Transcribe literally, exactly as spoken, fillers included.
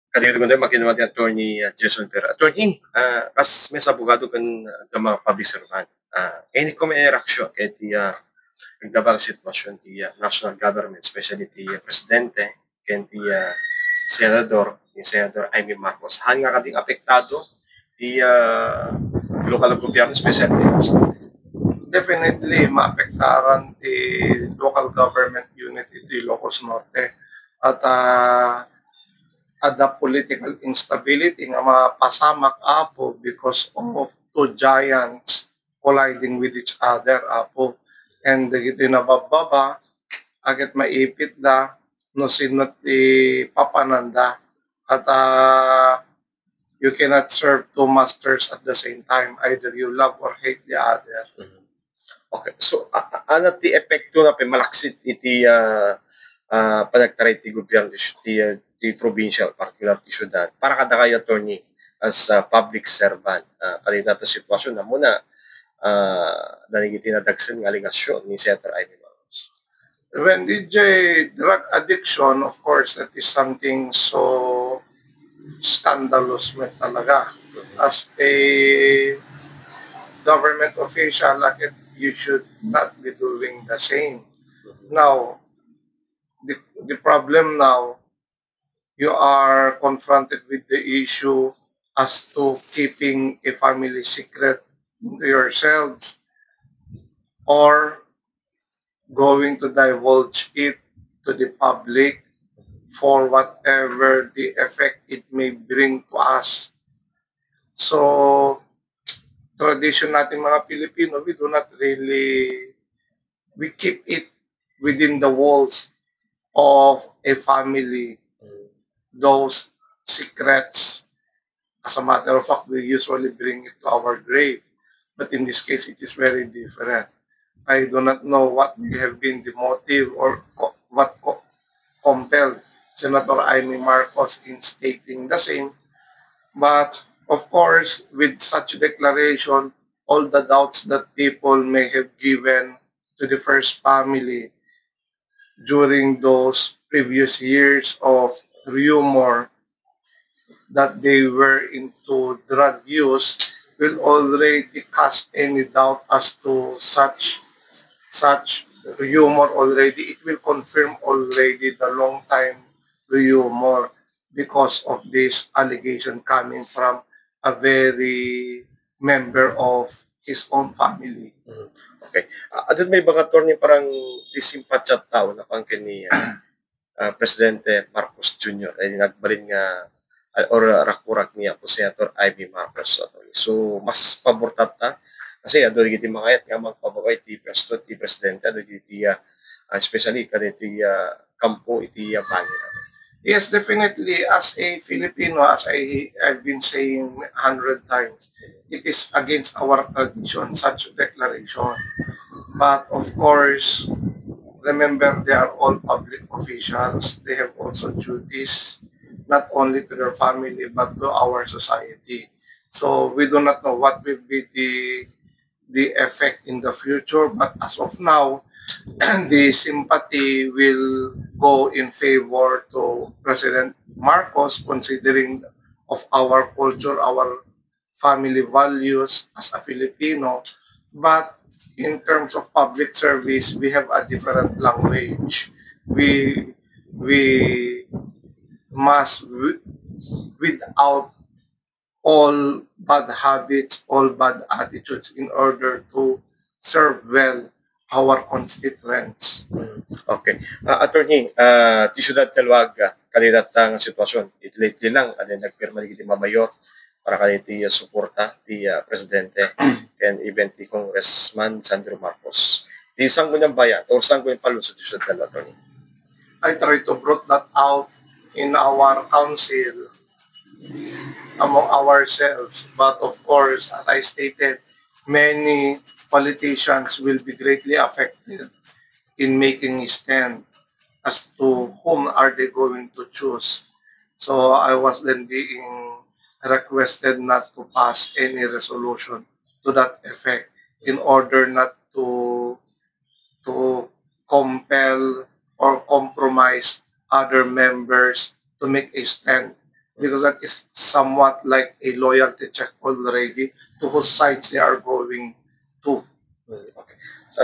Kadi gundem, makinuha ti Attorney, ah, Jason Ferrer. Attorney, ah, kas mes abogado ken, ah, adda mga public servant. Ah, any comment, any reaction ket ti, ah, nagdabag a sitwasyon ti, ah, national government, especially ti, ah, presidente ken ti, ah, senador, ni Senador Imee Marcos. Haan nga kadi apektado ti, ah, lokal a gobyerno, especially ti Ilocos Norte? Definitely, maapektaran ti local government unit iti Ilocos Norte. At, ah, adda political instability nga mapasamak, Apo, because of two giants colliding with each other, Apo. And dagiti nababbaba, aket maipitda no sino ti papananda. At, ah, you cannot serve two masters at the same time. Either you love or hate the other. Mhm. Okay. So, a-, a-, ano ti epekto na pay malaksid iti, ah, ah, panagtaray ti gobyerno, ti, ah, ti provincial, particular ti syudad? Para kadakayo, Attorney, as a public servant, ah, kadayta a sitwasyon, ammona, ah, dagiti nadagsen nga alegasyon ni Senator Imee Marcos. When D J, drug addiction, of course, that is something so scandalous met talaga. As a government official, like it, you should not be doing the same. Now, the, the problem now, you are confronted with the issue as to keeping a family secret into yourselves or going to divulge it to the public for whatever the effect it may bring to us. So, tradition natin mga Pilipino, we do not really, we keep it within the walls of a family, those secrets. As a matter of fact, we usually bring it to our grave. But in this case, it is very different. I do not know what may have been the motive or co-, what co-, compelled Senator Imee Marcos in stating the same. But of course, with such declaration, all the doubts that people may have given to the first family during those previous years of rumor that they were into drug use will already cast any doubt as to such, such rumor already. It will confirm already the long time rumor because of this allegation coming from a very member of his own family. Mm. Okay. Ah, adun may baga, Attorney, parang ti simpatiat tao napan ken ni, ah, ah, Presidente Marcos Junior, eh, nagbalin nga, ah, or rakurak ni Apo Senator Imee Marcos, Attorney. So, mas pabor tatta, kasi adu dagiti mangayat nga mangpababain ti pwesto ti Presidente, adu dagiti, ah, ah, especially kadagiti, ah, kampo iti, ah, bangir. Yes, definitely. As a Filipino, as I, I've been saying a hundred times, it is against our tradition, such declaration. But of course, remember, they are all public officials. They have also duties, not only to their family, but to our society. So we do not know what will be the the effect in the future. But as of now, the sympathy will go in favor to President Marcos, considering of our culture, our family values as a Filipino. But in terms of public service, we have a different language. We, we must, wi-, without all bad habits, all bad attitudes in order to serve well our constituents. Mm, okay. Ah, Attorney, ah, ti siudad ti Laoag, ah, kadayta nga sitwasyon, iti lately lang, adda nagpirma dagiti mamayor para kadagiti, ah, suporta ti, ah, presidente ken even ti Congressman Sandro Marcos. Ti Sangguniang Bayan or Sangguniang Panlungsod ti siudad ti Laoag, Attorney? I try to brought that out in our council among ourselves. But of course, as I stated, many politicians will be greatly affected in making a stand as to whom are they going to choose. So I was then being requested not to pass any resolution to that effect in order not to to compel or compromise other members to make a stand because that is somewhat like a loyalty check already to whose sides they are going to. Okay. So,